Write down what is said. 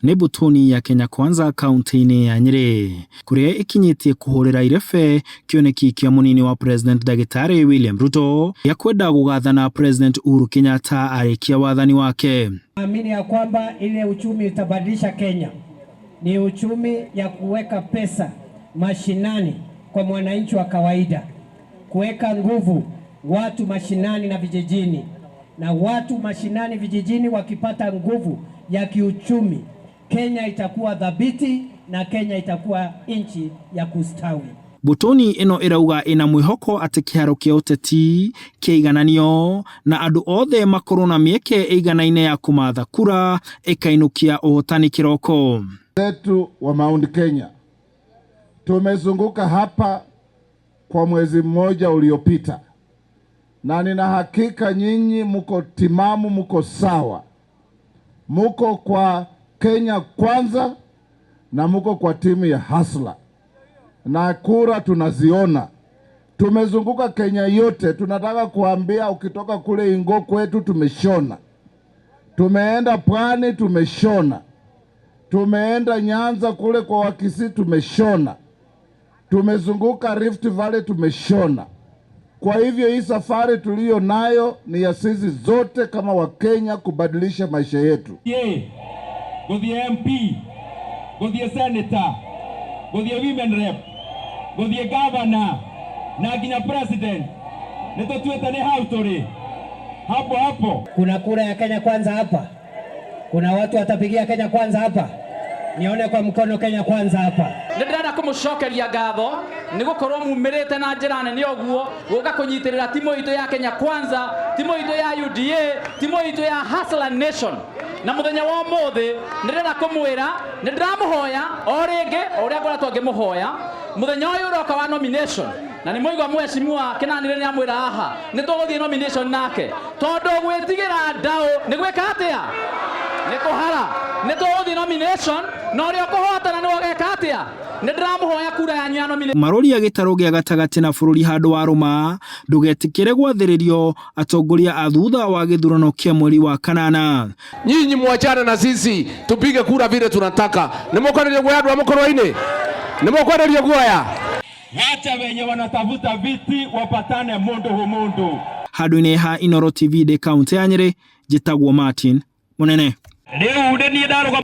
Nĩ mbũtũni ya Kenya Kwanza kaunti-inĩ ya Nyĩrĩ kũrĩa ĩkinyĩtie kũhũrĩra irebe kĩoneki kĩa mũnini wa President Ndagĩtarĩ William Ruto gĩa kwenda gũgathana President Uhuru Kenyatta arĩkia wathani wake. Naamini ya kwamba ile uchumi utabadilisha Kenya ni uchumi ya kuweka pesa mashinani kwa mwananchi wa kawaida, kuweka nguvu watu mashinani na vijijini, na watu mashinani vijijini wakipata nguvu ya kiuchumi, Kenya itakuwa thabiti na Kenya itakuwa nchi ya kustawi. Mbũtũni ĩno ĩrauga ĩna mwĩhoko atĩ kĩharo kĩa ũteti kĩigananio na andũ othe makorwo na mĩeke ĩiganaine ya kũmatha kura ĩkainũkia ũhotani kĩroko. Zetu wa Mount Kenya tumezunguka hapa kwa mwezi mmoja uliopita, na nina hakika nyinyi mko timamu, mko sawa, muko kwa Kenya Kwanza na muko kwa timu ya Hustler, na kura tunaziona. Tumezunguka Kenya yote, tunataka kuambia ukitoka kule Ingo kwetu tumeshona, tumeenda Pwani tumeshona, tumeenda Nyanza kule kwa Wakisii tumeshona, tumezunguka Rift Valley tumeshona. Kwa hivyo hii safari tuliyo nayo ni ya sisi zote kama Wakenya kubadilisha maisha yetu. Guthie MP, guthie senator, guthie women rep, guthie governor na nginya president, nitutuite ni hau turi hapo hapo. Kuna kura ya Kenya Kwanza hapa, kuna watu watapigia Kenya Kwanza hapa, nione kwa mkono Kenya Kwanza hapa. Nĩ ndĩrenda kũmũcokeria ngatho nĩ gũkorwo mumĩrĩte na njĩra nene ũguo gũka kũnyitĩrĩra timu itũ ya Kenya Kwanza, timu itũ ya UDA, timu itũ ya Hustler Nation. Na mũthenya wa ũmũthĩ nĩ ndĩrenda kũmwĩra nĩ ndĩramũhoya o rĩngĩ o ũrĩa ngoretwo ngĩmũhoya mũthenya ũyũ ũroka wa nomination, na nĩ mũigua mheshimiwa Kĩnanĩre nĩ amwĩra haha nĩ tũgũthiĩ nomination nake, tondũ gwĩtigĩra ndaũ nĩ gwĩka atĩa? Nĩ kũhara. Nĩ tũgũthiĩ nomination na ũrĩa ũkũhotana nĩwe ũgeka atĩa? Nĩ ndĩramũhoya kura yanyu ya nomination. Maroria gĩtarũ gĩa gatagatĩ na bũrũri handũ wa rũma ndũgetĩkĩre gwathĩrĩrio atongoria a thutha wa gĩthurano kĩa mweri wa kanana. Nyinyi mwachane na sisi tupige kura vile tunataka. Nĩ mũkwenderio guoya andũ a mũkorwa-inĩ? Nĩ mũkwenderio guoya? Wacha wenye wanatafuta viti wapatane mundu hu mundu. Handũ-inĩ ha Inooro TV ndĩ kaunti ya Nyĩrĩ, njĩtagwo Martin Mũnene. Rĩu nĩ niĩ ndarũgama.